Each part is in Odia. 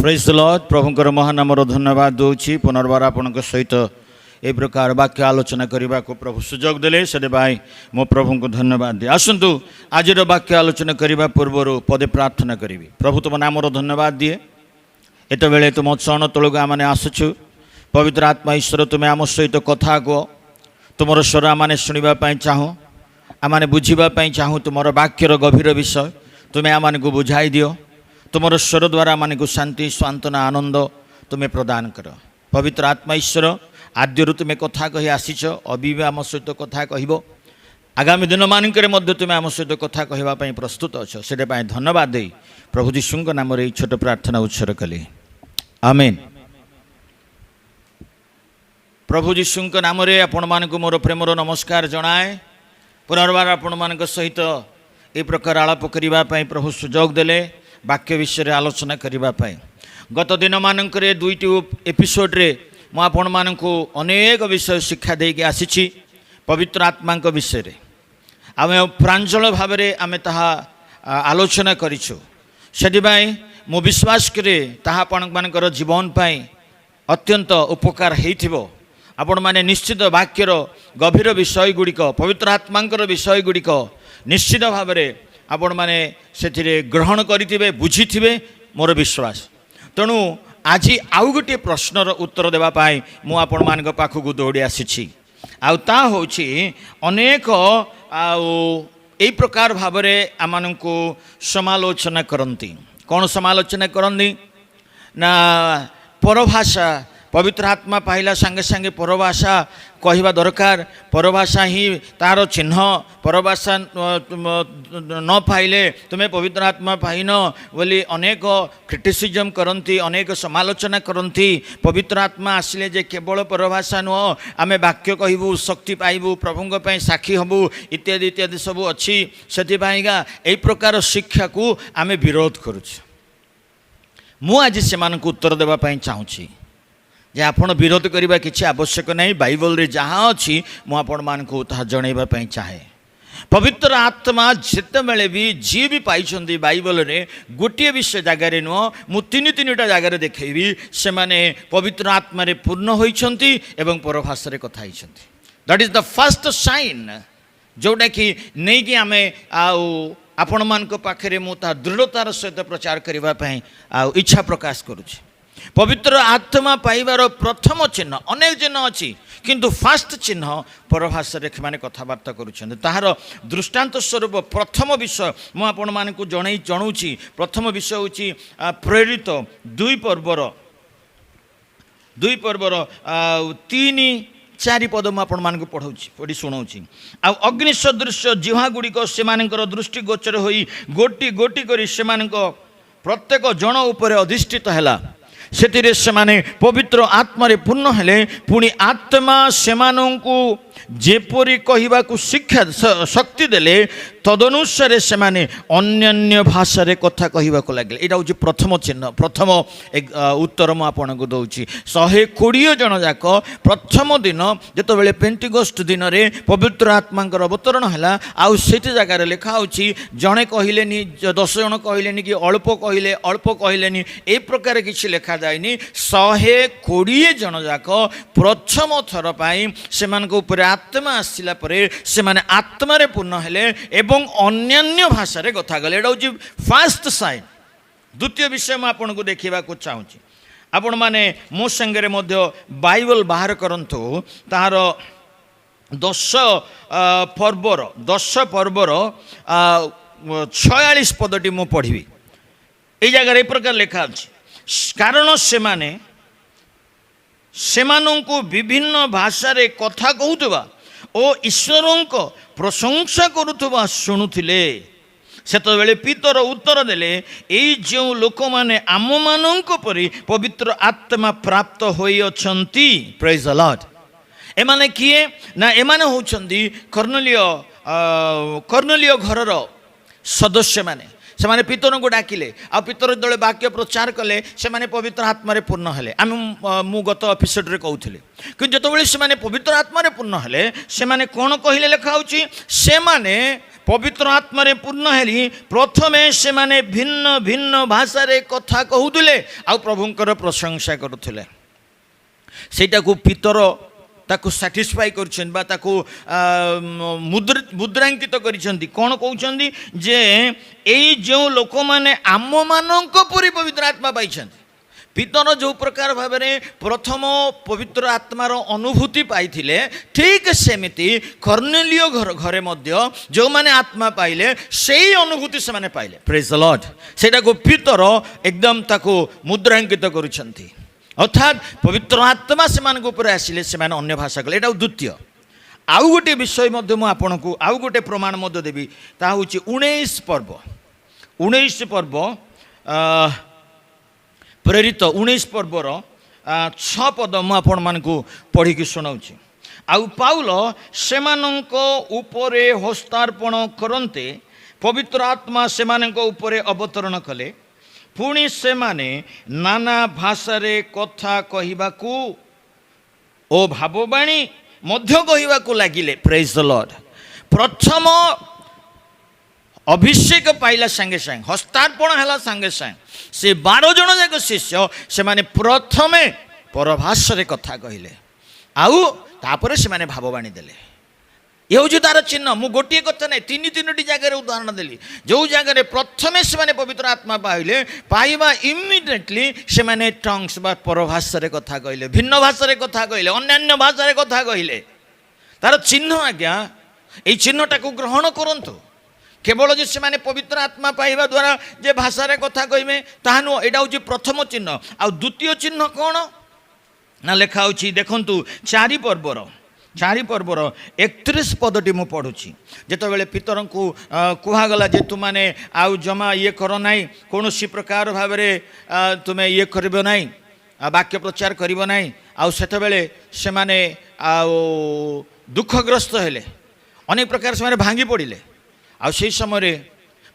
ପ୍ରେଜ୍ ଦ ଲର୍ଡ। ପ୍ରଭୁଙ୍କର ମହାନାମର ଧନ୍ୟବାଦ ଦେଉଛି। ପୁନର୍ବାର ଆପଣଙ୍କ ସହିତ ଏ ପ୍ରକାର ବାକ୍ୟ ଆଲୋଚନା କରିବାକୁ ପ୍ରଭୁ ସୁଯୋଗ ଦେଲେ, ସେଥିପାଇଁ ମୁଁ ପ୍ରଭୁଙ୍କୁ ଧନ୍ୟବାଦ ଦିଏ। ଆସନ୍ତୁ, ଆଜିର ବାକ୍ୟ ଆଲୋଚନା କରିବା ପୂର୍ବରୁ ପଦେ ପ୍ରାର୍ଥନା କରିବି। ପ୍ରଭୁ, ତୁମ ନାମର ଧନ୍ୟବାଦ ଦିଏ। ଏତେବେଳେ ତୁମ ଚରଣ ତଳକୁ ଆମମାନେ ଆସୁଛୁ। ପବିତ୍ର ଆତ୍ମା ଈଶ୍ୱର, ତୁମେ ଆମ ସହିତ କଥା କୁହ। ତୁମର ସ୍ୱର ଆମମାନେ ଶୁଣିବା ପାଇଁ ଚାହୁଁ। ଆମମାନେ ବୁଝିବା ପାଇଁ ଚାହୁଁ ତୁମର ବାକ୍ୟର ଗଭୀର ବିଷୟ। ତୁମେ ଆମମାନଙ୍କୁ ବୁଝାଇ ଦିଅ। ତୁମର ସ୍ୱର ଦ୍ୱାରା ଆମମାନଙ୍କୁ ଶାନ୍ତି, ସାନ୍ତ୍ୱନା, ଆନନ୍ଦ ତୁମେ ପ୍ରଦାନ କର। ପବିତ୍ର ଆତ୍ମା ଈଶ୍ୱର, ଆଦ୍ୟରୁ ତୁମେ କଥା କହି ଆସିଛ, ଅବି ବି ଆମ ସହିତ କଥା କହିବ। ଆଗାମୀ ଦିନମାନଙ୍କରେ ମଧ୍ୟ ତୁମେ ଆମ ସହିତ କଥା କହିବା ପାଇଁ ପ୍ରସ୍ତୁତ ଅଛ। ସେଇଟା ପାଇଁ ଧନ୍ୟବାଦ ଦେଇ ପ୍ରଭୁ ଯୀଶୁଙ୍କ ନାମରେ ଏଇ ଛୋଟ ପ୍ରାର୍ଥନା ଉତ୍ସର୍ଗ କଲି। ଆମେନ୍। ପ୍ରଭୁ ଯୀଶୁଙ୍କ ନାମରେ ଆପଣମାନଙ୍କୁ ମୋର ପ୍ରେମର ନମସ୍କାର ଜଣାଏ। ପୁନର୍ବାର ଆପଣମାନଙ୍କ ସହିତ ଏ ପ୍ରକାର ଆଳାପ କରିବା ପାଇଁ ପ୍ରଭୁ ସୁଯୋଗ ଦେଲେ, ବାକ୍ୟ ବିଷୟରେ ଆଲୋଚନା କରିବା ପାଇଁ। ଗତ ଦିନମାନଙ୍କରେ ଦୁଇଟି ଏପିସୋଡ଼ରେ ମୁଁ ଆପଣମାନଙ୍କୁ ଅନେକ ବିଷୟ ଶିକ୍ଷା ଦେଇକି ଆସିଛି ପବିତ୍ର ଆତ୍ମାଙ୍କ ବିଷୟରେ। ଆମେ ପ୍ରାଞ୍ଜଳ ଭାବରେ ଆମେ ତାହା ଆଲୋଚନା କରିଛୁ। ସେଥିପାଇଁ ମୁଁ ବିଶ୍ୱାସ କରେ, ତାହା ଆପଣମାନଙ୍କର ଜୀବନ ପାଇଁ ଅତ୍ୟନ୍ତ ଉପକାର ହେଇଥିବ। ଆପଣମାନେ ନିଶ୍ଚିତ ବାକ୍ୟର ଗଭୀର ବିଷୟ ଗୁଡ଼ିକ, ପବିତ୍ର ଆତ୍ମାଙ୍କର ବିଷୟ ଗୁଡ଼ିକ ନିଶ୍ଚିତ ଭାବରେ ଆପଣମାନେ ସେଥିରେ ଗ୍ରହଣ କରିଥିବେ, ବୁଝିଥିବେ, ମୋର ବିଶ୍ୱାସ। ତେଣୁ ଆଜି ଆଉ ଗୋଟିଏ ପ୍ରଶ୍ନର ଉତ୍ତର ଦେବା ପାଇଁ ମୁଁ ଆପଣମାନଙ୍କ ପାଖକୁ ଦୌଡ଼ି ଆସିଛି। ଆଉ ତା ହେଉଛି, ଅନେକ ଆଉ ଏଇ ପ୍ରକାର ଭାବରେ ଆମମାନଙ୍କୁ ସମାଲୋଚନା କରନ୍ତି। କ'ଣ ସମାଲୋଚନା କରନ୍ତି ନା, ପରଭାଷା, ପବିତ୍ର ଆତ୍ମା ପାଇଲା ସାଙ୍ଗେ ସାଙ୍ଗେ ପରଭାଷା କହିବା ଦରକାର, ପରଭାଷା ହିଁ ତାର ଚିହ୍ନ, ପରଭାଷା ନ ପାଇଲେ ତୁମେ ପବିତ୍ର ଆତ୍ମା ପାଇନ ବୋଲି ଅନେକ କ୍ରିଟିସିଜମ୍ କରନ୍ତି, ଅନେକ ସମାଲୋଚନା କରନ୍ତି। ପବିତ୍ର ଆତ୍ମା ଆସିଲେ ଯେ କେବଳ ପରଭାଷା ନୁହଁ, ଆମେ ବାକ୍ୟ କହିବୁ, ଶକ୍ତି ପାଇବୁ, ପ୍ରଭୁଙ୍କ ପାଇଁ ସାକ୍ଷୀ ହେବୁ, ଇତ୍ୟାଦି ଇତ୍ୟାଦି ସବୁ ଅଛି। ସେଥିପାଇଁକା ଏଇ ପ୍ରକାର ଶିକ୍ଷାକୁ ଆମେ ବିରୋଧ କରୁଛୁ। ମୁଁ ଆଜି ସେମାନଙ୍କୁ ଉତ୍ତର ଦେବା ପାଇଁ ଚାହୁଁଛି ଯେ ଆପଣ ବିରୋଧ କରିବା କିଛି ଆବଶ୍ୟକ ନାହିଁ। ବାଇବଲରେ ଯାହା ଅଛି, ମୁଁ ଆପଣମାନଙ୍କୁ ତାହା ଜଣାଇବା ପାଇଁ ଚାହେଁ। ପବିତ୍ର ଆତ୍ମା ଯେତେବେଳେ ବି ଯିଏ ବି ପାଇଛନ୍ତି, ବାଇବଲରେ ଗୋଟିଏ ବିଷୟ ଜାଗାରେ ନୁହଁ, ମୁଁ ତିନି ତିନିଟା ଜାଗାରେ ଦେଖେଇବି, ସେମାନେ ପବିତ୍ର ଆତ୍ମାରେ ପୂର୍ଣ୍ଣ ହୋଇଛନ୍ତି ଏବଂ ପରଭାଷାରେ କଥା ହେଇଛନ୍ତି। That is the first sign, ଯେଉଁଟାକି ନେଇକି ଆମେ ଆଉ ଆପଣମାନଙ୍କ ପାଖରେ ମୁଁ ତାହା ଦୃଢ଼ତାର ସହିତ ପ୍ରଚାର କରିବା ପାଇଁ ଆଉ ଇଚ୍ଛା ପ୍ରକାଶ କରୁଛି। ପବିତ୍ର ଆତ୍ମା ପାଇବାର ପ୍ରଥମ ଚିହ୍ନ, ଅନେକ ଚିହ୍ନ ଅଛି, କିନ୍ତୁ ଫାଷ୍ଟ ଚିହ୍ନ ପରଭାଷାରେ ସେମାନେ କଥାବାର୍ତ୍ତା କରୁଛନ୍ତି। ତାହାର ଦୃଷ୍ଟାନ୍ତ ସ୍ୱରୂପ ପ୍ରଥମ ବିଷୟ ମୁଁ ଆପଣମାନଙ୍କୁ ଜଣାଉଛି। ପ୍ରଥମ ବିଷୟ ହେଉଛି ପ୍ରେରିତ 2 ପର୍ବର 3-4 ପଦ ମୁଁ ଆପଣମାନଙ୍କୁ ପଢ଼ି ଶୁଣାଉଛି। ଆଉ ଅଗ୍ନି ସଦୃଶ୍ୟ ଜିହ୍ୱା ଗୁଡ଼ିକ ସେମାନଙ୍କର ଦୃଷ୍ଟିଗୋଚର ହୋଇ ଗୋଟି ଗୋଟି କରି ସେମାନଙ୍କ ପ୍ରତ୍ୟେକ ଜଣ ଉପରେ ଅଧିଷ୍ଠିତ ହେଲା। ସେଥିରେ ସେମାନେ ପବିତ୍ର ଆତ୍ମାରେ ପୂର୍ଣ୍ଣ ହେଲେ। ପୁଣି ଆତ୍ମା ସେମାନଙ୍କୁ ଯେପରି କହିବାକୁ ଶିକ୍ଷା ଶକ୍ତି ଦେଲେ, ତଦନୁସାରେ ସେମାନେ ଅନ୍ୟାନ୍ୟ ଭାଷାରେ କଥା କହିବାକୁ ଲାଗିଲେ। ଏଇଟା ହେଉଛି ପ୍ରଥମ ଚିହ୍ନ, ପ୍ରଥମ ଉତ୍ତର ମୁଁ ଆପଣଙ୍କୁ ଦେଉଛି। 120 ଜଣ ଯାକ ପ୍ରଥମ ଦିନ ଯେତେବେଳେ ପେଣ୍ଟିଗୋଷ୍ଟ ଦିନରେ ପବିତ୍ର ଆତ୍ମାଙ୍କର ଅବତରଣ ହେଲା, ଆଉ ସେଇଠି ଜାଗାରେ ଲେଖା ହେଉଛି, ଜଣେ କହିଲେନି, 10 ଜଣ କହିଲେନି କି ଅଳ୍ପ କହିଲେ, ଅଳ୍ପ କହିଲେନି, ଏ ପ୍ରକାର କିଛି ଲେଖାଯାଇନି। 120 ଜଣ ଯାକ ପ୍ରଥମ ଥର ପାଇଁ ସେମାନଙ୍କ ଉପରେ ଆତ୍ମା ଆସିଲା ପରେ ସେମାନେ ଆତ୍ମାରେ ପୂର୍ଣ୍ଣ ହେଲେ ଏବଂ ଅନ୍ୟାନ୍ୟ ଭାଷାରେ କଥା କହିଲେ। ଏଇଟା ହେଉଛି ଫାଷ୍ଟ ସାଇନ୍। ଦ୍ୱିତୀୟ ବିଷୟ ମୁଁ ଆପଣଙ୍କୁ ଦେଖିବାକୁ ଚାହୁଁଛି। ଆପଣମାନେ ମୋ ସାଙ୍ଗରେ ମଧ୍ୟ ବାଇବଲ ବାହାର କରନ୍ତୁ। ତାହାର 10 ପର୍ବର 46 ପଦଟି ମୁଁ ପଢ଼ିବି। ଏଇ ଜାଗାରେ ଏ ପ୍ରକାର ଲେଖା ଅଛି, କାରଣ ସେମାନେ ସେମାନଙ୍କୁ ବିଭିନ୍ନ ଭାଷାରେ କଥା କହୁଥିବା ଓ ଈଶ୍ୱରଙ୍କ ପ୍ରଶଂସା କରୁଥିବା ଶୁଣୁଥିଲେ। ସେତେବେଳେ ପିତର ଉତ୍ତର ଦେଲେ, ଏଇ ଯେଉଁ ଲୋକମାନେ ଆମମାନଙ୍କ ପରି ପବିତ୍ର ଆତ୍ମା ପ୍ରାପ୍ତ ହୋଇଅଛନ୍ତି। ପ୍ରେଜ୍ ଦ ଲର୍ଡ। ଏମାନେ କିଏ ନା, ଏମାନେ ହେଉଛନ୍ତି କର୍ଣ୍ଣଲିୟ ଘରର ସଦସ୍ୟମାନେ। ସେମାନେ ପିତରଙ୍କୁ ଡାକିଲେ, ଆଉ ପିତର ଯେତେବେଳେ ବାକ୍ୟ ପ୍ରଚାର କଲେ, ସେମାନେ ପବିତ୍ର ଆତ୍ମାରେ ପୂର୍ଣ୍ଣ ହେଲେ। ମୁଁ ଗତ ଏପିସୋଡ଼ରେ କହୁଥିଲି। କିନ୍ତୁ ଯେତେବେଳେ ସେମାନେ ପବିତ୍ର ଆତ୍ମାରେ ପୂର୍ଣ୍ଣ ହେଲେ, ସେମାନେ କ'ଣ କହିଲେ? ଲେଖା ହେଉଛି, ସେମାନେ ପବିତ୍ର ଆତ୍ମାରେ ପୂର୍ଣ୍ଣ ହେଲେ, ପ୍ରଥମେ ସେମାନେ ଭିନ୍ନ ଭିନ୍ନ ଭାଷାରେ କଥା କହୁଥିଲେ ଆଉ ପ୍ରଭୁଙ୍କର ପ୍ରଶଂସା କରୁଥିଲେ। ସେଇଟାକୁ ପିତର ତାକୁ ସାଟିସ୍ଫାଇ କରିଛନ୍ତି ବା ତାକୁ ମୁଦ୍ରାଙ୍କିତ କରିଛନ୍ତି। କ'ଣ କହୁଛନ୍ତି ଯେ ଏଇ ଯେଉଁ ଲୋକମାନେ ଆମମାନଙ୍କ ପରି ପବିତ୍ର ଆତ୍ମା ପାଇଛନ୍ତି, ପିତର ଯେଉଁ ପ୍ରକାର ଭାବରେ ପ୍ରଥମ ପବିତ୍ର ଆତ୍ମାର ଅନୁଭୂତି ପାଇଥିଲେ, ଠିକ୍ ସେମିତି କର୍ଣ୍ଣେଲିଓ ଘରେ ମଧ୍ୟ ଯେଉଁମାନେ ଆତ୍ମା ପାଇଲେ, ସେଇ ଅନୁଭୂତି ସେମାନେ ପାଇଲେ। ପ୍ରେଜ୍ ଲର୍ଡ। ସେଇଟାକୁ ପିତର ଏକଦମ ତାକୁ ମୁଦ୍ରାଙ୍କିତ କରୁଛନ୍ତି। ଅର୍ଥାତ୍ ପବିତ୍ର ଆତ୍ମା ସେମାନଙ୍କ ଉପରେ ଆସିଲେ, ସେମାନେ ଅନ୍ୟ ଭାଷା କଲେ। ଏଇଟା ଦ୍ୱିତୀୟ। ଆଉ ଗୋଟିଏ ବିଷୟ ମଧ୍ୟ ମୁଁ ଆପଣଙ୍କୁ ଆଉ ଗୋଟେ ପ୍ରମାଣ ମଧ୍ୟ ଦେବି। ତାହା ହେଉଛି 19 ପର୍ବ, 19 ପର୍ବ, ପ୍ରେରିତ 19 ପର୍ବର 6 ପଦ ମୁଁ ଆପଣମାନଙ୍କୁ ପଢ଼ିକି ଶୁଣାଉଛି। ଆଉ ପାଉଲ ସେମାନଙ୍କ ଉପରେ ହସ୍ତାର୍ପଣ କରନ୍ତେ ପବିତ୍ର ଆତ୍ମା ସେମାନଙ୍କ ଉପରେ ଅବତରଣ କଲେ। ପୁଣି ସେମାନେ ନାନା ଭାଷାରେ କଥା କହିବାକୁ ଓ ଭାବବାଣୀ ମଧ୍ୟ କହିବାକୁ ଲାଗିଲେ। ପ୍ରେଜ୍ ଦ ଲର୍ଡ। ପ୍ରଥମ ଅଭିଷେକ ପାଇଲା ସାଙ୍ଗେ ସାଙ୍ଗେ, ହସ୍ତାର୍ପଣ ହେଲା ସାଙ୍ଗେ ସାଙ୍ଗେ, ସେ 12 ଜଣ ଯାକ ଶିଷ୍ୟ ସେମାନେ ପ୍ରଥମେ ପରଭାଷାରେ କଥା କହିଲେ ଆଉ ତାପରେ ସେମାନେ ଭାବବାଣୀ ଦେଲେ। ଏ ହେଉଛି ତାର ଚିହ୍ନ। ମୁଁ ଗୋଟିଏ କଥା ନାହିଁ, ତିନି ତିନୋଟି ଜାଗାରେ ଉଦାହରଣ ଦେଲି। ଯେଉଁ ଜାଗାରେ ପ୍ରଥମେ ସେମାନେ ପବିତ୍ର ଆତ୍ମା ପାଇଲେ, ପାଇବା ଇମିଡ଼ିଏଟଲି ସେମାନେ ଟଙ୍ଗସ୍ ବା ପରଭାଷାରେ କଥା କହିଲେ, ଭିନ୍ନ ଭାଷାରେ କଥା କହିଲେ, ଅନ୍ୟାନ୍ୟ ଭାଷାରେ କଥା କହିଲେ। ତାର ଚିହ୍ନ ଆଜ୍ଞା, ଏଇ ଚିହ୍ନଟାକୁ ଗ୍ରହଣ କରନ୍ତୁ। କେବଳ ଯେ ସେମାନେ ପବିତ୍ର ଆତ୍ମା ପାଇବା ଦ୍ୱାରା ଯେ ଭାଷାରେ କଥା କହିବେ ତାହା ନୁହଁ। ଏଇଟା ହେଉଛି ପ୍ରଥମ ଚିହ୍ନ। ଆଉ ଦ୍ୱିତୀୟ ଚିହ୍ନ କ'ଣ ନା ଲେଖା ହେଉଛି, ଦେଖନ୍ତୁ, 4 ପର୍ବର 31 ପଦଟି ମୁଁ ପଢ଼ୁଛି। ଯେତେବେଳେ ପିତରଙ୍କୁ କୁହାଗଲା ଯେ ତୁମାନେ ଆଉ ଜମା ଇଏ କର ନାହିଁ, କୌଣସି ପ୍ରକାର ଭାବରେ ତୁମେ ଇଏ କରିବ ନାହିଁ, ଆଉ ବାକ୍ୟ ପ୍ରଚାର କରିବ ନାହିଁ, ଆଉ ସେତେବେଳେ ସେମାନେ ଆଉ ଦୁଃଖଗ୍ରସ୍ତ ହେଲେ, ଅନେକ ପ୍ରକାର ସେମାନେ ଭାଙ୍ଗି ପଡ଼ିଲେ। ଆଉ ସେଇ ସମୟରେ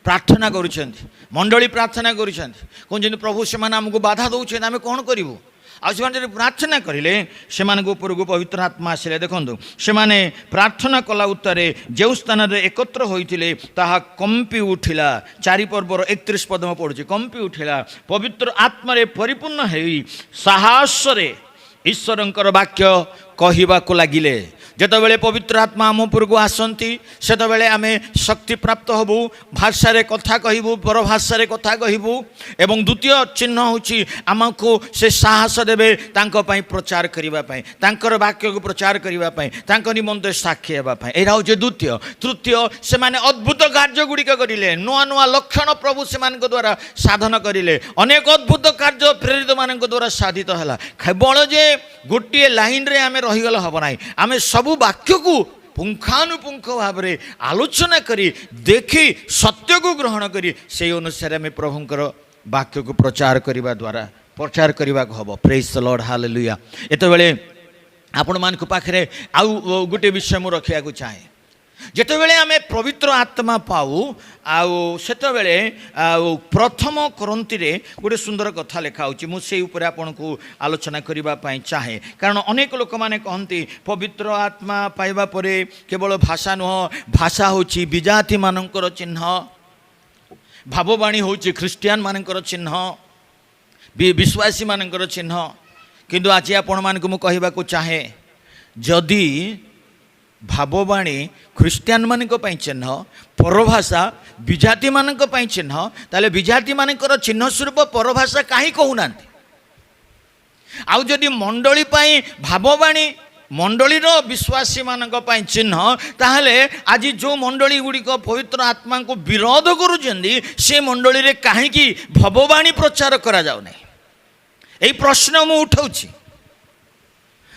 ପ୍ରାର୍ଥନା କରୁଛନ୍ତି, ମଣ୍ଡଳୀ ପ୍ରାର୍ଥନା କରୁଛନ୍ତି, କହୁଛନ୍ତି, ପ୍ରଭୁ, ସେମାନେ ଆମକୁ ବାଧା ଦେଉଛନ୍ତି, ଆମେ କ'ଣ କରିବୁ? ଆଉ ସେମାନେ ଯଦି ପ୍ରାର୍ଥନା କରିଲେ, ସେମାନଙ୍କ ଉପରକୁ ପବିତ୍ର ଆତ୍ମା ଆସିଲେ। ଦେଖନ୍ତୁ, ସେମାନେ ପ୍ରାର୍ଥନା କଲା ଉତ୍ତାରେ ଯେଉଁ ସ୍ଥାନରେ ଏକତ୍ର ହୋଇଥିଲେ ତାହା କମ୍ପି ଉଠିଲା। 4 ପର୍ବର 31 ପଦ ମୁଁ ପଢ଼ୁଛି। କମ୍ପି ଉଠିଲା, ପବିତ୍ର ଆତ୍ମାରେ ପରିପୂର୍ଣ୍ଣ ହେଇ ସାହସରେ ଈଶ୍ୱରଙ୍କର ବାକ୍ୟ କହିବାକୁ ଲାଗିଲେ। ଯେତେବେଳେ ପବିତ୍ର ଆତ୍ମା ଆମ ଉପରକୁ ଆସନ୍ତି, ସେତେବେଳେ ଆମେ ଶକ୍ତି ପ୍ରାପ୍ତ ହେବୁ, ଭାଷାରେ କଥା କହିବୁ, ପରଭାଷାରେ କଥା କହିବୁ। ଏବଂ ଦ୍ୱିତୀୟ ଚିହ୍ନ ହେଉଛି ଆମକୁ ସେ ସାହସ ଦେବେ ତାଙ୍କ ପାଇଁ ପ୍ରଚାର କରିବା ପାଇଁ, ତାଙ୍କର ବାକ୍ୟକୁ ପ୍ରଚାର କରିବା ପାଇଁ, ତାଙ୍କ ନିମନ୍ତେ ସାକ୍ଷୀ ହେବା ପାଇଁ। ଏଇଟା ହେଉଛି ଦ୍ୱିତୀୟ। ତୃତୀୟ, ସେମାନେ ଅଦ୍ଭୁତ କାର୍ଯ୍ୟ ଗୁଡ଼ିକ କରିଲେ। ନୂଆ ନୂଆ ଲକ୍ଷଣ ପ୍ରଭୁ ସେମାନଙ୍କ ଦ୍ୱାରା ସାଧନ କରିଲେ। ଅନେକ ଅଦ୍ଭୁତ କାର୍ଯ୍ୟ ପ୍ରେରିତମାନଙ୍କ ଦ୍ୱାରା ସାଧିତ ହେଲା। କେବଳ ଯେ ଗୋଟିଏ ଲାଇନରେ ଆମେ ରହିଗଲେ ହେବ ନାହିଁ। ଆମେ ସବୁ ବାକ୍ୟକୁ ପୁଙ୍ଖାନୁପୁଙ୍ଖ ଭାବରେ ଆଲୋଚନା କରି ଦେଖି, ସତ୍ୟକୁ ଗ୍ରହଣ କରି, ସେଇ ଅନୁସାରେ ଆମେ ପ୍ରଭୁଙ୍କର ବାକ୍ୟକୁ ପ୍ରଚାର କରିବା ଦ୍ୱାରା ପ୍ରଚାର କରିବାକୁ ହେବ। ପ୍ରେଜ୍ ଲର୍ଡ, ହାଲେଲୁୟା। ଏତେବେଳେ ଆପଣମାନଙ୍କ ପାଖରେ ଆଉ ଗୋଟିଏ ବିଷୟ ମୁଁ ରଖିବାକୁ ଚାହେଁ। ଯେତେବେଳେ ଆମେ ପବିତ୍ର ଆତ୍ମା ପାଉ, ଆଉ ସେତେବେଳେ ଆଉ ପ୍ରଥମ କରିନ୍ଥୀୟରେ ଗୋଟେ ସୁନ୍ଦର କଥା ଲେଖା ହେଉଛି। ମୁଁ ସେଇ ଉପରେ ଆପଣଙ୍କୁ ଆଲୋଚନା କରିବା ପାଇଁ ଚାହେଁ। କାରଣ ଅନେକ ଲୋକମାନେ କହନ୍ତି, ପବିତ୍ର ଆତ୍ମା ପାଇବା ପରେ କେବଳ ଭାଷା ନୁହଁ, ଭାଷା ହେଉଛି ବିଜାତିମାନଙ୍କର ଚିହ୍ନ, ଭାବବାଣୀ ହେଉଛି ଖ୍ରୀଷ୍ଟିଆନମାନଙ୍କର ଚିହ୍ନ, ବିଶ୍ୱାସୀମାନଙ୍କର ଚିହ୍ନ। କିନ୍ତୁ ଆଜି ଆପଣମାନଙ୍କୁ ମୁଁ କହିବାକୁ ଚାହେଁ, ଯଦି ଭାବବାଣୀ ଖ୍ରୀଷ୍ଟିଆନମାନଙ୍କ ପାଇଁ ଚିହ୍ନ, ପରଭାଷା ବିଜାତିମାନଙ୍କ ପାଇଁ ଚିହ୍ନ, ତାହେଲେ ବିଜାତିମାନଙ୍କର ଚିହ୍ନ ସ୍ୱରୂପ ପରଭାଷା କାହିଁ କହୁନାହାନ୍ତି? ଆଉ ଯଦି ମଣ୍ଡଳୀ ପାଇଁ ଭାବବାଣୀ ମଣ୍ଡଳୀର ବିଶ୍ୱାସୀମାନଙ୍କ ପାଇଁ ଚିହ୍ନ, ତାହେଲେ ଆଜି ଯେଉଁ ମଣ୍ଡଳୀ ଗୁଡ଼ିକ ପବିତ୍ର ଆତ୍ମାଙ୍କୁ ବିରୋଧ କରୁଛନ୍ତି, ସେ ମଣ୍ଡଳୀରେ କାହିଁକି ଭାବବାଣୀ ପ୍ରଚାର କରାଯାଉନାହିଁ? ଏଇ ପ୍ରଶ୍ନ ମୁଁ ଉଠାଉଛି।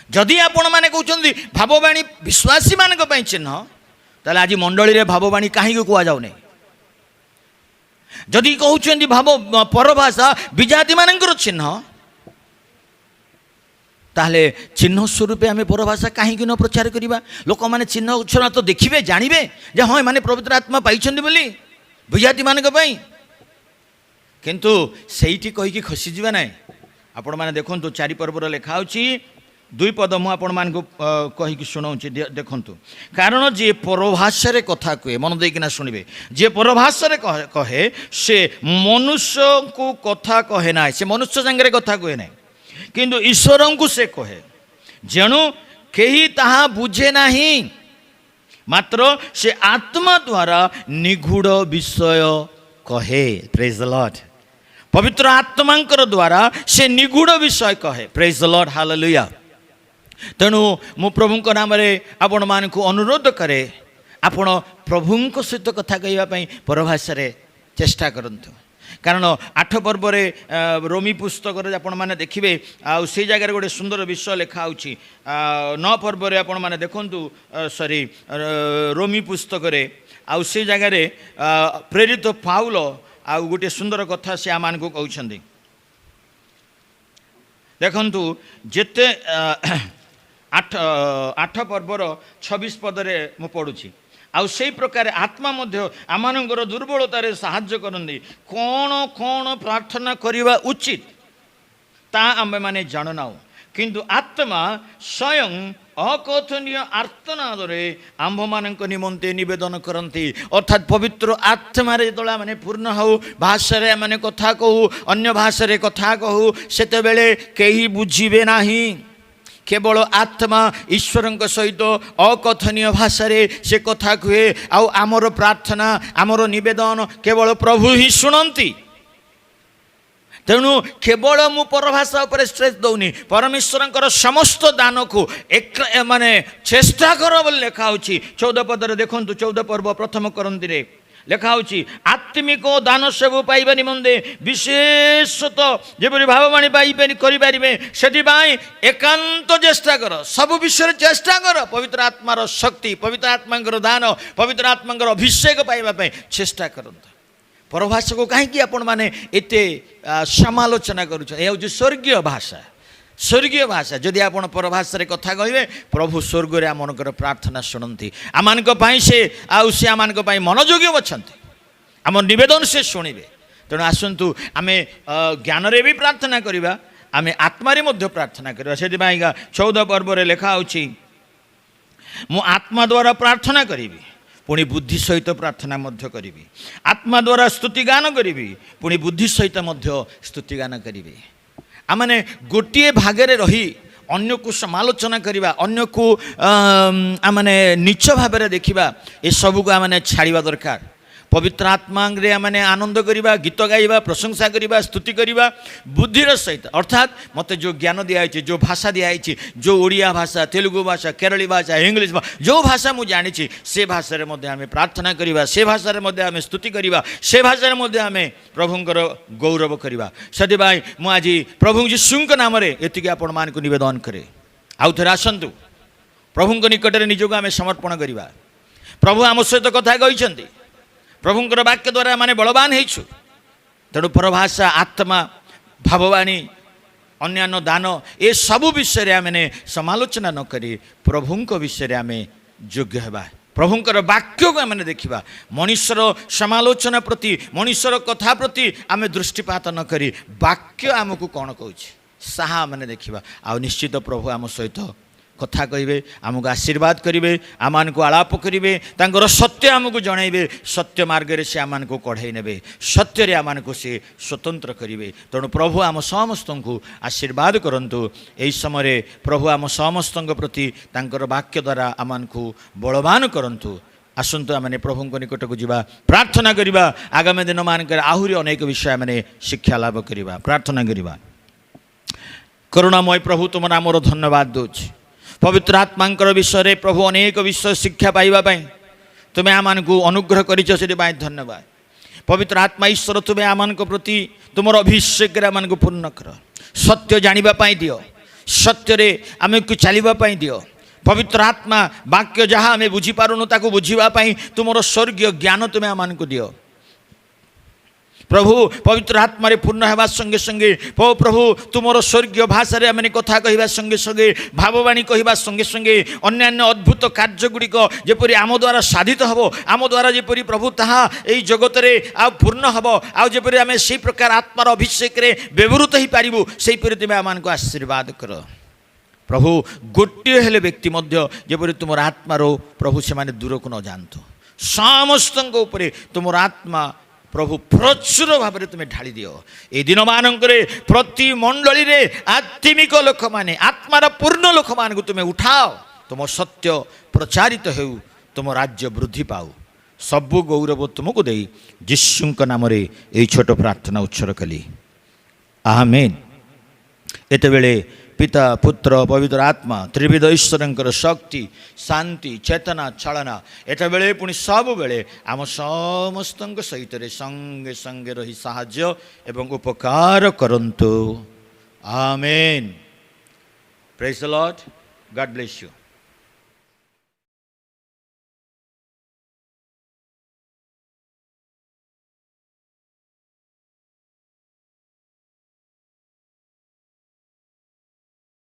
ଯଦି ଆପଣମାନେ କହୁଛନ୍ତି ଭାବବାଣୀ ବିଶ୍ୱାସୀମାନଙ୍କ ପାଇଁ ଚିହ୍ନ, ତାହେଲେ ଆଜି ମଣ୍ଡଳୀରେ ଭାବବାଣୀ କାହିଁକି କୁହାଯାଉନାହିଁ? ଯଦି କହୁଛନ୍ତି ପରଭାଷା ବିଜାତିମାନଙ୍କର ଚିହ୍ନ, ତାହେଲେ ଚିହ୍ନ ସ୍ୱରୂପେ ଆମେ ପରଭାଷା କାହିଁକି ନ ପ୍ରଚାର କରିବା? ଲୋକମାନେ ଚିହ୍ନ ଉଚ୍ଛନା ତ ଦେଖିବେ, ଜାଣିବେ ଯେ ହଁ, ଏମାନେ ପବିତ୍ର ଆତ୍ମା ପାଇଛନ୍ତି ବୋଲି ବିଜାତିମାନଙ୍କ ପାଇଁ। କିନ୍ତୁ ସେଇଠି କହିକି ଖସିଯିବା ନାହିଁ। ଆପଣମାନେ ଦେଖନ୍ତୁ, 4 ପର୍ବର ଲେଖା ହେଉଛି। ଦୁଇ ପଦ ମୁଁ ଆପଣମାନଙ୍କୁ କହିକି ଶୁଣାଉଛି, ଦେଖନ୍ତୁ। କାରଣ ଯିଏ ପରଭାଷାରେ କଥା କୁହେ, ମନ ଦେଇକିନା ଶୁଣିବେ, ଯିଏ ପରଭାଷାରେ କହେ ସେ ମନୁଷ୍ୟଙ୍କୁ କଥା କହେ ନାହିଁ। ସେ ମନୁଷ୍ୟ ସାଙ୍ଗରେ କଥା କୁହେ ନାହିଁ, କିନ୍ତୁ ଈଶ୍ୱରଙ୍କୁ ସେ କହେ। ଯେଣୁ କେହି ତାହା ବୁଝେ ନାହିଁ, ମାତ୍ର ସେ ଆତ୍ମା ଦ୍ୱାରା ନିଗୂଢ଼ ବିଷୟ କହେ। ପ୍ରେଜ୍ ଲର୍ଡ। ପବିତ୍ର ଆତ୍ମାଙ୍କର ଦ୍ୱାରା ସେ ନିଗୂଢ଼ ବିଷୟ କହେ। ପ୍ରେଜ୍ ଲର୍ଡ, ହାଲେଲୁୟା। ତେଣୁ ମୁଁ ପ୍ରଭୁଙ୍କ ନାମରେ ଆପଣମାନଙ୍କୁ ଅନୁରୋଧ କରେ, ଆପଣ ପ୍ରଭୁଙ୍କ ସହିତ କଥା କହିବା ପାଇଁ ପରଭାଷାରେ ଚେଷ୍ଟା କରନ୍ତୁ। କାରଣ 8 ପର୍ବରେ ରୋମୀ ପୁସ୍ତକରେ ଆପଣମାନେ ଦେଖିବେ, ଆଉ ସେଇ ଜାଗାରେ ଗୋଟେ ସୁନ୍ଦର ବିଷୟ ଲେଖା ହେଉଛି। 9 ପର୍ବରେ ଆପଣମାନେ ଦେଖନ୍ତୁ, ସରି, ରୋମୀ ପୁସ୍ତକରେ ଆଉ ସେଇ ଜାଗାରେ ପ୍ରେରିତ ପାଉଲ ଆଉ ଗୋଟିଏ ସୁନ୍ଦର କଥା ସେ ଆମମାନଙ୍କୁ କହୁଛନ୍ତି। ଦେଖନ୍ତୁ, ଯେତେ 8 ପର୍ବର 26 ପଦରେ ମୁଁ ପଢ଼ୁଛି। ଆଉ ସେଇ ପ୍ରକାର ଆତ୍ମା ମଧ୍ୟ ଆମମାନଙ୍କର ଦୁର୍ବଳତାରେ ସାହାଯ୍ୟ କରନ୍ତି। କ'ଣ କ'ଣ ପ୍ରାର୍ଥନା କରିବା ଉଚିତ, ତାହା ଆମ୍ଭେମାନେ ଜାଣୁନାହୁଁ, କିନ୍ତୁ ଆତ୍ମା ସ୍ୱୟଂ ଅକଥନୀୟ ଆର୍ତ୍ତନାଦରେ ଆମ୍ଭମାନଙ୍କ ନିମନ୍ତେ ନିବେଦନ କରନ୍ତି। ଅର୍ଥାତ୍ ପବିତ୍ର ଆତ୍ମାରେ ଯେତେବେଳେ ଆମେ ପୂର୍ଣ୍ଣ ହେଉ, ଭାଷାରେ ଆମେ କଥା କହୁ, ଅନ୍ୟ ଭାଷାରେ କଥା କହୁ, ସେତେବେଳେ କେହି ବୁଝିବେ ନାହିଁ। କେବଳ ଆତ୍ମା ଈଶ୍ୱରଙ୍କ ସହିତ ଅକଥନୀୟ ଭାଷାରେ ସେ କଥା କୁହେ, ଆଉ ଆମର ପ୍ରାର୍ଥନା, ଆମର ନିବେଦନ କେବଳ ପ୍ରଭୁ ହିଁ ଶୁଣନ୍ତି। ତେଣୁ କେବଳ ମୁଁ ପରଭାଷା ଉପରେ ଷ୍ଟ୍ରେସ୍ ଦେଉନି, ପରମେଶ୍ୱରଙ୍କର ସମସ୍ତ ଦାନକୁ ଏକ ମାନେ ଚେଷ୍ଟା କର ବୋଲି ଲେଖା ହେଉଛି 14 ପଦରେ। ଦେଖନ୍ତୁ, 14 ପର୍ବ ପ୍ରଥମ କରିନ୍ଥୀରେ ଲେଖା ହେଉଛି, ଆତ୍ମିକ ଦାନ ସବୁ ପାଇବା ନିମନ୍ତେ, ବିଶେଷତଃ ଯେପରି ଭାବବାଣୀ ପାଇପାରି କରିପାରିବେ, ସେଥିପାଇଁ ଏକାନ୍ତ ଚେଷ୍ଟା କର। ସବୁ ବିଷୟରେ ଚେଷ୍ଟା କର। ପବିତ୍ର ଆତ୍ମାର ଶକ୍ତି, ପବିତ୍ର ଆତ୍ମାଙ୍କର ଦାନ, ପବିତ୍ର ଆତ୍ମାଙ୍କର ଅଭିଷେକ ପାଇବା ପାଇଁ ଚେଷ୍ଟା କରନ୍ତୁ। ପରଭାଷାକୁ କାହିଁକି ଆପଣମାନେ ଏତେ ସମାଲୋଚନା କରୁଛନ୍ତି? ଏହା ହେଉଛି ସ୍ୱର୍ଗୀୟ ଭାଷା, ସ୍ୱର୍ଗୀୟ ଭାଷା। ଯଦି ଆପଣ ପରଭାଷାରେ କଥା କହିବେ, ପ୍ରଭୁ ସ୍ୱର୍ଗରେ ଆମମାନଙ୍କର ପ୍ରାର୍ଥନା ଶୁଣନ୍ତି। ଆମମାନଙ୍କ ପାଇଁ ସେ ଆଉ ସେ ଆମମାନଙ୍କ ପାଇଁ ମନୋଯୋଗୀ ଅଛନ୍ତି। ଆମ ନିବେଦନ ସେ ଶୁଣିବେ। ତେଣୁ ଆସନ୍ତୁ ଆମେ ଜ୍ଞାନରେ ବି ପ୍ରାର୍ଥନା କରିବା, ଆମେ ଆତ୍ମାରେ ମଧ୍ୟ ପ୍ରାର୍ଥନା କରିବା। ସେଥିପାଇଁକା 14 ପର୍ବରେ ଲେଖା ହେଉଛି, ମୁଁ ଆତ୍ମା ଦ୍ୱାରା ପ୍ରାର୍ଥନା କରିବି, ପୁଣି ବୁଦ୍ଧି ସହିତ ପ୍ରାର୍ଥନା ମଧ୍ୟ କରିବି। ଆତ୍ମା ଦ୍ୱାରା ସ୍ତୁତିଗାନ କରିବି, ପୁଣି ବୁଦ୍ଧି ସହିତ ମଧ୍ୟ ସ୍ତୁତିଗାନ କରିବି। ଆମମାନେ ଗୋଟିଏ ଭାଗରେ ରହି ଅନ୍ୟକୁ ସମାଲୋଚନା କରିବା, ଅନ୍ୟକୁ ଆମମାନେ ନୀଚ ଭାବରେ ଦେଖିବା, ଏସବୁକୁ ଆମମାନେ ଛାଡ଼ିବା ଦରକାର। ପବିତ୍ର ଆତ୍ମାରେ ଆମେ ଆନନ୍ଦ କରିବା, ଗୀତ ଗାଇବା, ପ୍ରଶଂସା କରିବା, ସ୍ତୁତି କରିବା ବୁଦ୍ଧିର ସହିତ। ଅର୍ଥାତ୍ ମୋତେ ଯେଉଁ ଜ୍ଞାନ ଦିଆହେଇଛି, ଯେଉଁ ଭାଷା ଦିଆହେଇଛି, ଯେଉଁ ଓଡ଼ିଆ ଭାଷା, ତେଲୁଗୁ ଭାଷା, କେରଳୀ ଭାଷା, ଇଂଲିଶ ଭାଷା, ଯେଉଁ ଭାଷା ମୁଁ ଜାଣିଛି, ସେ ଭାଷାରେ ମଧ୍ୟ ଆମେ ପ୍ରାର୍ଥନା କରିବା, ସେ ଭାଷାରେ ମଧ୍ୟ ଆମେ ସ୍ତୁତି କରିବା, ସେ ଭାଷାରେ ମଧ୍ୟ ଆମେ ପ୍ରଭୁଙ୍କର ଗୌରବ କରିବା। ସେଥିପାଇଁ ମୁଁ ଆଜି ପ୍ରଭୁ ଯୀଶୁଙ୍କ ନାମରେ ଏତିକି ଆପଣମାନଙ୍କୁ ନିବେଦନ କରେ। ଆଉ ଥରେ ଆସନ୍ତୁ, ପ୍ରଭୁଙ୍କ ନିକଟରେ ନିଜକୁ ଆମେ ସମର୍ପଣ କରିବା। ପ୍ରଭୁ ଆମ ସହିତ କଥା କହିଛନ୍ତି। ପ୍ରଭୁଙ୍କର ବାକ୍ୟ ଦ୍ୱାରା ଆମେ ବଳବାନ ହେଇଛୁ। ତେଣୁ ପରଭାଷା, ଆତ୍ମା, ଭାବବାଣୀ, ଅନ୍ୟାନ୍ୟ ଦାନ, ଏସବୁ ବିଷୟରେ ଆମେ ସମାଲୋଚନା ନ କରି ପ୍ରଭୁଙ୍କ ବିଷୟରେ ଆମେ ଯୋଗ୍ୟ ହେବା। ପ୍ରଭୁଙ୍କର ବାକ୍ୟକୁ ଆମେ ଦେଖିବା। ମଣିଷର ସମାଲୋଚନା ପ୍ରତି, ମଣିଷର କଥା ପ୍ରତି ଆମେ ଦୃଷ୍ଟିପାତ ନ କରି ବାକ୍ୟ ଆମକୁ କ'ଣ କହୁଛି, ତାହା ଆମେ ଦେଖିବା। ଆଉ ନିଶ୍ଚିତ ପ୍ରଭୁ ଆମ ସହିତ କଥା କହିବେ, ଆମକୁ ଆଶୀର୍ବାଦ କରିବେ, ଆମମାନଙ୍କୁ ଆଳାପ କରିବେ, ତାଙ୍କର ସତ୍ୟ ଆମକୁ ଜଣାଇବେ, ସତ୍ୟ ମାର୍ଗରେ ସେ ଆମମାନଙ୍କୁ କଢ଼େଇ ନେବେ, ସତ୍ୟରେ ଆମମାନଙ୍କୁ ସେ ସ୍ୱତନ୍ତ୍ର କରିବେ। ତେଣୁ ପ୍ରଭୁ ଆମ ସମସ୍ତଙ୍କୁ ଆଶୀର୍ବାଦ କରନ୍ତୁ। ଏହି ସମୟରେ ପ୍ରଭୁ ଆମ ସମସ୍ତଙ୍କ ପ୍ରତି ତାଙ୍କର ବାକ୍ୟ ଦ୍ୱାରା ଆମମାନଙ୍କୁ ବଳବାନ କରନ୍ତୁ। ଆସନ୍ତୁ ଆମେ ପ୍ରଭୁଙ୍କ ନିକଟକୁ ଯିବା, ପ୍ରାର୍ଥନା କରିବା। ଆଗାମୀ ଦିନମାନଙ୍କରେ ଆହୁରି ଅନେକ ବିଷୟ ଆମେ ଶିକ୍ଷା ଲାଭ କରିବା। ପ୍ରାର୍ଥନା କରିବା। କରୁଣାମୟ ପ୍ରଭୁ, ତୁମ ନାମର ଧନ୍ୟବାଦ ଦେଉଛି। ପବିତ୍ର ଆତ୍ମାଙ୍କର ବିଷୟରେ ପ୍ରଭୁ ଅନେକ ବିଷୟ ଶିକ୍ଷା ପାଇବା ପାଇଁ ତୁମେ ଆମମାନଙ୍କୁ ଅନୁଗ୍ରହ କରିଛ, ସେଥିପାଇଁ ଧନ୍ୟବାଦ। ପବିତ୍ର ଆତ୍ମା ଈଶ୍ୱର, ତୁମେ ଆମମାନଙ୍କ ପ୍ରତି ତୁମର ଅଭିଷେକରେ ଆମମାନଙ୍କୁ ପୂର୍ଣ୍ଣ କର। ସତ୍ୟ ଜାଣିବା ପାଇଁ ଦିଅ, ସତ୍ୟରେ ଆମକୁ ଚାଲିବା ପାଇଁ ଦିଅ। ପବିତ୍ର ଆତ୍ମା ବାକ୍ୟ ଯାହା ଆମେ ବୁଝିପାରୁନୁ, ତାକୁ ବୁଝିବା ପାଇଁ ତୁମର ସ୍ୱର୍ଗୀୟ ଜ୍ଞାନ ତୁମେ ଆମମାନଙ୍କୁ ଦିଅ। ପ୍ରଭୁ, ପବିତ୍ର ଆତ୍ମାରେ ପୂର୍ଣ୍ଣ ହେବା ସଙ୍ଗେ ସଙ୍ଗେ ପ୍ରଭୁ, ତୁମର ସ୍ୱର୍ଗୀୟ ଭାଷାରେ ଆମେ କଥା କହିବା ସଙ୍ଗେ ସଙ୍ଗେ, ଭାବବାଣୀ କହିବା ସଙ୍ଗେ ସଙ୍ଗେ, ଅନ୍ୟାନ୍ୟ ଅଦ୍ଭୁତ କାର୍ଯ୍ୟଗୁଡ଼ିକ ଯେପରି ଆମ ଦ୍ୱାରା ସାଧିତ ହେବ, ଆମ ଦ୍ୱାରା ଯେପରି ପ୍ରଭୁ ତାହା ଏଇ ଜଗତରେ ଆଉ ପୂର୍ଣ୍ଣ ହେବ, ଆଉ ଯେପରି ଆମେ ସେଇ ପ୍ରକାର ଆତ୍ମାର ଅଭିଷେକରେ ବ୍ୟବହୃତ ହୋଇପାରିବୁ, ସେହିପରି ତୁମେ ଆମମାନଙ୍କୁ ଆଶୀର୍ବାଦ କର। ପ୍ରଭୁ, ଗୋଟିଏ ହେଲେ ବ୍ୟକ୍ତି ମଧ୍ୟ ଯେପରି ତୁମର ଆତ୍ମାର, ପ୍ରଭୁ, ସେମାନେ ଦୂରକୁ ନ ଯାଆନ୍ତୁ। ସମସ୍ତଙ୍କ ଉପରେ ତୁମର ଆତ୍ମା, ପ୍ରଭୁ, ପ୍ରଚୁର ଭାବରେ ତୁମେ ଢାଳି ଦିଅ। ଏ ଦିନମାନଙ୍କରେ ପ୍ରତି ମଣ୍ଡଳୀରେ ଆତ୍ମିକ ଲୋକମାନେ, ଆତ୍ମାର ପୂର୍ଣ୍ଣ ଲୋକମାନଙ୍କୁ ତୁମେ ଉଠାଅ। ତୁମ ସତ୍ୟ ପ୍ରଚାରିତ ହେଉ, ତୁମ ରାଜ୍ୟ ବୃଦ୍ଧି ପାଉ। ସବୁ ଗୌରବ ତୁମକୁ ଦେଇ ଯୀଶୁଙ୍କ ନାମରେ ଏହି ଛୋଟ ପ୍ରାର୍ଥନା ଉତ୍ସର୍ଗ କଲି। ଆମେନ୍। ଏତେବେଳେ ପିତା, ପୁତ୍ର, ପବିତ୍ର ଆତ୍ମା, ତ୍ରିବିଧ ଈଶ୍ୱରଙ୍କର ଶକ୍ତି, ଶାନ୍ତି, ଚେତନା, ଚାଳନା ଏତେବେଳେ ପୁଣି ସବୁବେଳେ ଆମ ସମସ୍ତଙ୍କ ସହିତରେ ସଙ୍ଗେ ସଙ୍ଗେ ରହି ସାହାଯ୍ୟ ଏବଂ ଉପକାର କରନ୍ତୁ। ଆମେନ୍। Praise Lord. God bless you.